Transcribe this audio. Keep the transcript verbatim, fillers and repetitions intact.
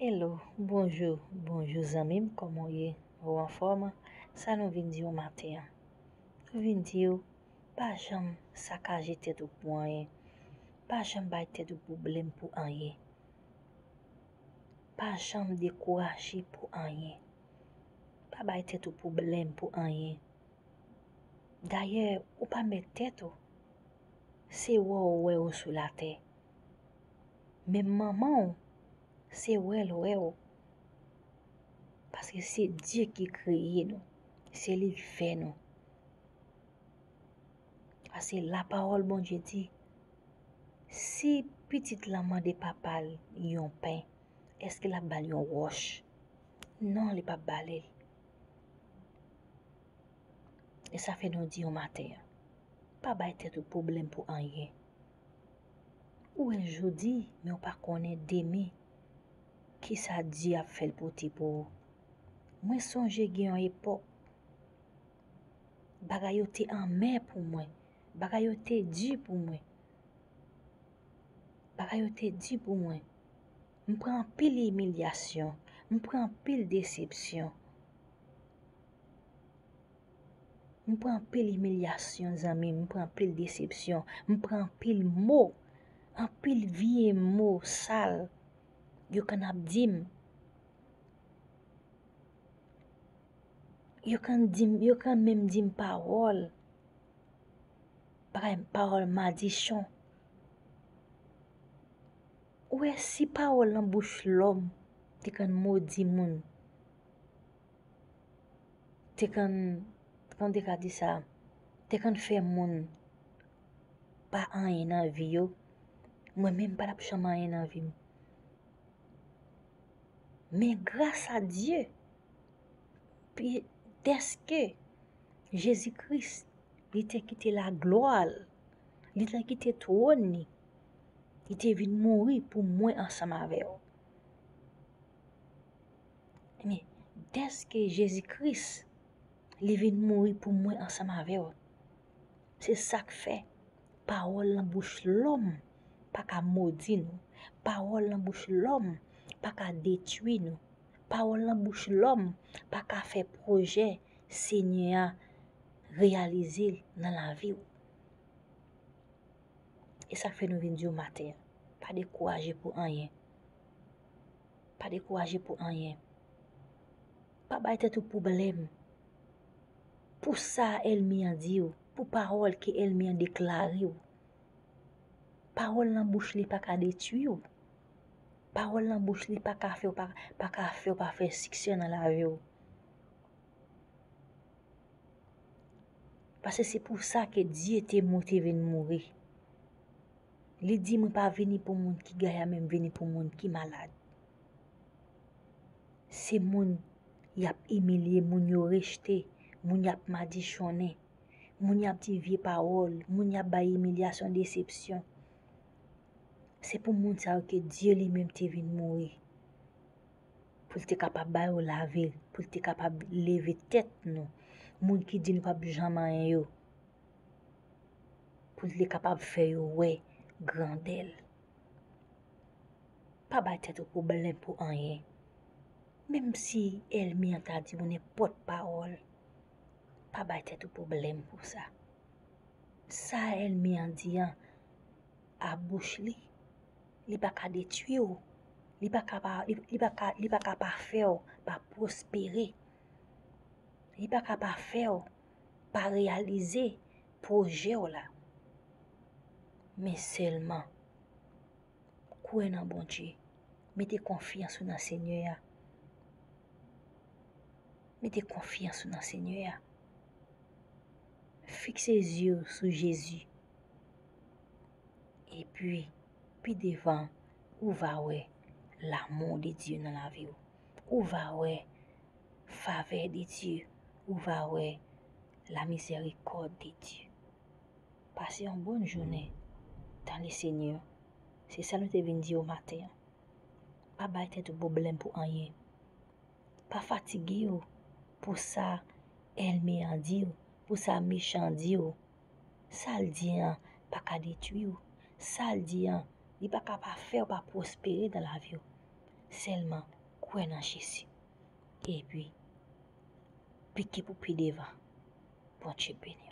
Hello, bonjou, bonjou zanmi m, kòman w ye? Ou anfòm? Sa nou vin di w maten an? Nou vin di w, pa janm sakaje tèt ou pou anyen. Pa janm bay tèt ou pwoblèm pou anyen. Pa janm dekouraje pou anyen. Pa bay tèt ou pwoblèm pou anyen. Dayè, ou pa mèt tèt ou. Se wè w wè w sou latè. Menm manman w, se wè l wè w. Paske se Dye ki kreye nou. Se li k fè nou. Paske lapawòl Bondye di, si pitit lan mande papa l yon pen, èske l ap ba l yon wòch? Non, li p ap ba li l. E sa fè nou di yon maten an, pa bay tèt ou pwoblèm pou anyen. Ou wè jodi, men w pa konnen demen kisa Dye ap fè l pote pou ou. Mwen sonje gen yon epòk, bagay yo te anmè pou mwen, bagay yo te di pou mwen. Bagay yo te di pou mwen. M pran anpil imilyasyon, m pran anpil desepsyon. M pran anpil imilyasyon, zanmi m, m pran anpil desepsyon, m pran anpil mo, anpil vye mo sal yo konn ap di m. Yo konn di m, yo konn menm di m pawòl, bagay pawòl madichon. Ou wè, si pawòl nan bouch lòm te konn modi moun, te konn, kòman te ka di sa, te konn fè moun pa anyen nan vi yo, mwen menm pa t ap janm anyen nan vi m. Men gras a Dye, pi, dèske Jezi Kris, li te kite laglwa l, li te kite twòn li, li te vin mouri pou mwen ansanm avè w. Men, dèske Jezi Kris, li vin mouri pou mwen ansanm avè w, se sa k fè pawòl nan bouch lòm pa ka modi nou. Pawòl nan bouch lòm pa ka detwi nou. Pawòl nan bouch lòm pa ka fè pwojè Senyè a reyalize nan lavi w. E sa k fè nou vin di w maten an, pa dekouraje pou anyen. Pa dekouraje pou anyen. Pa bay tèt ou pwoblèm pou sa ènmi an di w, pou pawòl ke ènmi an deklare w. Pawòl nan bouch li pa ka detwi w. Pawòl nan bouch li pa ka fè w pa, pa ka fè w pa fè siksè nan lavi w. Paske se pou sa ke Dye te monte vin mouri. Li di, mwen pa vini pou moun ki gaya, men m vini pou moun ki malad. Se moun y ap imilye, moun yo rejte, moun y ap madichonnen, moun y ap di vye pawòl, moun y ap bay imilyasyon, desepsyon. Se pou moun sa yo ke Dye li menm te vin mouri. Pou l te kapab ba yo lavi l, pou l te kapab leve tèt nou. Moun ki di nou p ap janm anyen yo. Pou l te kapab fè yo wè grandè l. Pa bay tèt ou pwoblèm pou anyen. Menm si ènmi an ta di w nenpòt pawòl, pa bay tèt ou pwoblèm pou sa. Sa ènmi an di an, a bouch li, li pa ka detwi w. Li pa ka pa, li, li pa ka, li pa ka pa fè w pa pwospere. Li pa ka pa fè w pa reyalize pwojè w la. Men sèlman, kwè nan Bondye. Mete konfyans ou nan Senyè a. Mete konfyans ou nan Senyè a. Fikse zye w sou Jezi. Epi, pi devan, ou va wè lanmou de Dye nan lavi w. Ou va wè favè de Dye. Ou va wè lamizèrikòd de Dye. Pase yon bòn jounen dans le Seigneur. Se sa nou te vin di w maten an. Pa bay tèt ou pwoblèm pou anyen. Pa fatige w pou sa ènmi an di w, pou sa mechan an di w. Sa l di an pa ka detwi w. Sa l di an, li pa ka pa fè w pa pwospere nan lavi w. Sèlman kwè nan Jezi. Epi, pike pou pi devan. Bondye beni w.